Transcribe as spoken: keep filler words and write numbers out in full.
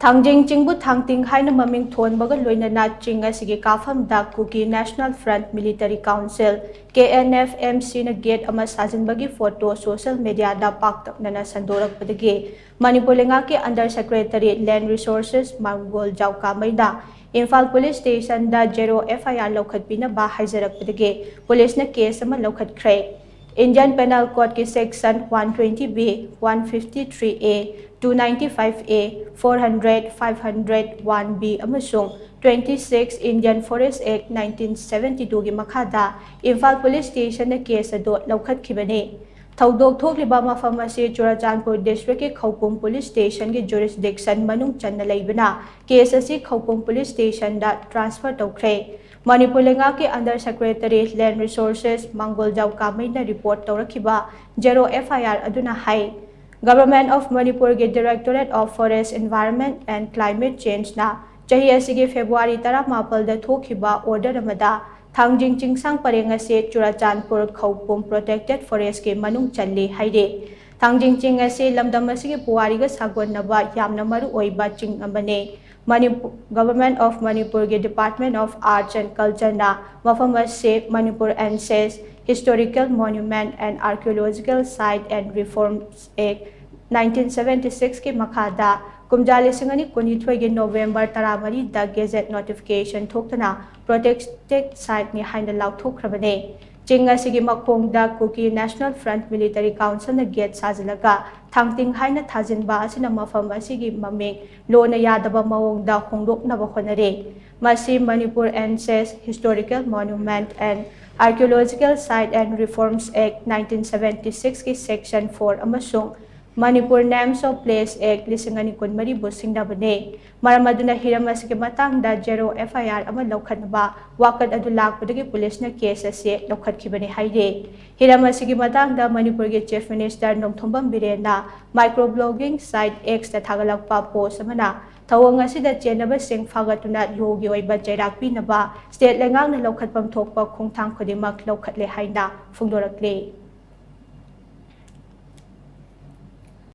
ꯊꯥꯡꯖꯤꯡ ꯆꯤꯡꯕꯨ ꯊꯥꯡꯇꯤꯡ ꯍꯥꯏꯅ ꯃꯃꯤꯡ ꯊꯣꯟꯕꯒ ꯂꯣꯏꯅꯅ ꯆꯤꯡ ꯑꯁꯤꯒꯤ ꯀꯥꯐꯝꯗ Kuki National Front Military Council, K N F M C ꯅ ꯒꯦꯠ ꯑꯃ ꯁꯥꯖꯤꯟꯕꯒꯤ ꯐꯣꯇꯣ ꯁꯣꯁꯤꯌꯦꯜ ꯃꯤꯗꯤꯌꯥꯗ ꯄꯥꯛꯇꯛꯅꯅ ꯁꯟꯗꯣꯔꯛꯄꯗꯒꯤ ꯃꯅꯤꯄꯨꯔ ꯂꯩꯉꯥꯛꯀꯤ Under Secretary Land Resources Mangol ꯖꯥꯎꯀꯥꯃꯩꯅ ꯏꯝꯐꯥꯜ ꯄꯨꯂꯤꯁ ꯁ꯭ꯇꯦꯁꯟꯗ ꯖꯦꯔꯣ F I R ꯂꯧꯈꯠꯄꯤꯅꯕ ꯍꯥꯏꯖꯔꯛꯄꯗꯒꯤ ꯄꯨꯂꯤꯁꯅ ꯀꯦꯁ ꯑꯃ ꯂꯧꯈꯠꯈ꯭ꯔꯦ꯫ Indian Penal Code ꯀꯤ Section one twenty B, one fifty three A, two ninety five A, four hundred, five hundred one B ꯑꯃꯁꯨꯡ twenty six Indian Forest Act nineteen seventy two ꯒꯤ ꯃꯈꯥꯗ Imphal police ꯁ꯭ꯇꯦꯁꯟꯅ case ꯑꯗꯨ ꯂꯧꯈꯠꯈꯤꯕꯅꯤ꯫ ꯊꯧꯗꯣꯛ ꯊꯣꯛꯂꯤꯕ ꯃꯐꯝ ꯑꯁꯤ ꯆꯨꯔꯆꯥꯟꯄꯨꯔ ꯗꯤꯁꯇ꯭ꯔꯤꯛꯀꯤ ꯈꯧꯄꯨꯝ ꯄꯨꯂꯤꯁ ꯁ꯭ꯇꯦꯁꯟꯒꯤ ꯖꯨꯔꯤꯁꯗꯤꯛꯁꯟ ꯃꯅꯨꯡ ꯆꯟꯅ ꯂꯩꯕꯅ ꯀꯦꯁ ꯑꯁꯤ ꯈꯧꯄꯨꯝ ꯄꯨꯂꯤꯁ ꯁ꯭ꯇꯦꯁꯟꯗ ꯇ꯭ꯔꯥꯟꯁꯐꯔ ꯇꯧꯈ꯭ꯔꯦ꯫ ꯃꯅꯤꯄꯨꯔ ꯂꯩꯉꯥꯛꯀꯤ Under Secretary Land Resources Mangoljao ꯀꯥꯃꯩꯅ ꯔꯤꯄꯣꯔꯠ ꯇꯧꯔꯛꯈꯤꯕ ꯖꯦꯔꯣ F I R ꯑꯗꯨꯅ ꯍꯥꯏ, Government of ꯃꯅꯤꯄꯨꯔꯒꯤ Directorate of Forest, Environment and Climate Change ꯅ ꯆꯍꯤ ꯑꯁꯤꯒꯤ ꯐꯦꯕ꯭ꯔꯨꯋꯥꯔꯤ ꯇꯔꯥꯃꯥꯄꯜꯗ ꯊꯣꯛꯈꯤꯕ ꯑꯣꯔꯗꯔ ꯑꯃꯗ ꯊꯥꯡꯖꯤꯡ ꯆꯤꯡꯁꯥꯡ ꯄꯔꯦꯡ ꯑꯁꯤ ꯆꯨꯔꯆꯥꯟꯄꯨꯔ ꯈꯧꯄꯨꯝ Protected Forest ꯀꯤ ꯃꯅꯨꯡ ꯆꯜꯂꯤ ꯍꯥꯏꯔꯤ꯫ ꯊꯥꯡꯖꯤꯡ ꯆꯤꯡ ꯑꯁꯤ ꯂꯝꯗꯝ ꯑꯁꯤꯒꯤ ꯄꯨꯋꯥꯔꯤꯒ ꯁꯥꯒꯣꯟꯅꯕ ꯌꯥꯝꯅ ꯃꯔꯨ ꯑꯣꯏꯕ ꯆꯤꯡ ꯑꯃꯅꯤ꯫ ꯃꯅꯤꯄꯨ-, Government of ꯃꯅꯤꯄꯨꯔꯒꯤ Department of Arts and Culture ꯅ ꯃꯐꯝ ꯑꯁꯤ Manipur Ancestors Historical Monument and Archaeological Site and Reforms Act nineteen seventy six ꯀꯤ ꯃꯈꯥꯗ ꯀꯨꯝꯖꯥ ꯂꯤꯁꯤꯡ ꯑꯅꯤ ꯀꯨꯟꯅꯤꯊꯣꯏꯒꯤ ꯅꯣꯕꯦꯝꯕꯔ ꯇꯔꯥꯃꯔꯤꯗ ꯒꯦꯖꯦꯠ ꯅꯣꯇꯤꯐꯤꯀꯦꯁꯟ ꯊꯣꯛꯇꯨꯅ Protected Site ꯅꯤ ꯍꯥꯏꯅ ꯂꯥꯎꯊꯣꯛꯈ꯭ꯔꯕꯅꯤ꯫ ꯆꯤꯡ ꯑꯁꯤꯒꯤ ꯃꯈꯣꯡꯗ Kuki National Front Military Council ꯅ ꯒꯦꯠ ꯁꯥꯖꯤꯜꯂꯒ ꯊꯥꯡꯇꯤꯡ ꯍꯥꯏꯅ ꯊꯥꯖꯤꯟꯕ ꯑꯁꯤꯅ ꯃꯐꯝ ꯑꯁꯤꯒꯤ ꯃꯃꯤꯡ ꯂꯣꯟꯅ ꯌꯥꯗꯕ ꯃꯑꯣꯡꯗ ꯍꯣꯡꯗꯣꯛꯅꯕ ꯍꯣꯠꯅꯔꯤ꯫ ꯃꯁꯤ Manipur Ancestors Historical Monument and Archaeological Site and Reforms Act nineteen seventy six ꯀꯤ Section four ꯑꯃꯁꯨꯡ Manipur Names of Place Act ꯂꯤꯁꯤꯡ ꯑꯅꯤ ꯀꯨꯟꯃꯔꯤꯕꯨ ꯁꯤꯡꯅꯕꯅꯤ꯫ ꯃꯔꯝ ꯑꯗꯨꯅ ꯍꯤꯔꯝ ꯑꯁꯤꯒꯤ ꯃꯇꯥꯡꯗ ꯖꯦꯔꯣ F I R ꯑꯃ ꯂꯧꯈꯠꯅꯕ ꯋꯥꯀꯠ ꯑꯗꯨ ꯂꯥꯛꯄꯗꯒꯤ ꯄꯨꯂꯤꯁꯅ ꯀꯦꯁ ꯑꯁꯤ ꯂꯧꯈꯠꯈꯤꯕꯅꯤ ꯍꯥꯏꯔꯤ꯫ ꯍꯤꯔꯝ ꯑꯁꯤꯒꯤ ꯃꯇꯥꯡꯗ ꯃꯅꯤꯄꯨꯔꯒꯤ Chief Minister Nongthombam ꯕꯤꯔꯦꯟꯅ microblogging site X ꯇ ꯊꯥꯒꯠꯂꯛꯄ ꯄꯣꯁ ꯑꯃꯅ ꯊꯧꯑꯣꯡ ꯑꯁꯤꯗ ꯆꯦꯟꯅꯕꯁꯤꯡ ꯐꯥꯒꯠꯇꯨꯅ ꯂꯣꯒꯤ ꯑꯣꯏꯕ ꯆꯩꯔꯥꯛ ꯄꯤꯅꯕ ꯁ꯭ꯇꯦꯠ ꯂꯩꯉꯥꯛꯅ ꯂꯧꯈꯠꯐꯝ ꯊꯣꯛꯄ ꯈꯣꯡꯊꯥꯡ ꯈꯨꯗꯤꯡꯃꯛ ꯂꯧꯈꯠꯂꯦ ꯍꯥꯏꯅ ꯐꯣꯡꯗꯣꯔꯛꯂꯤ꯫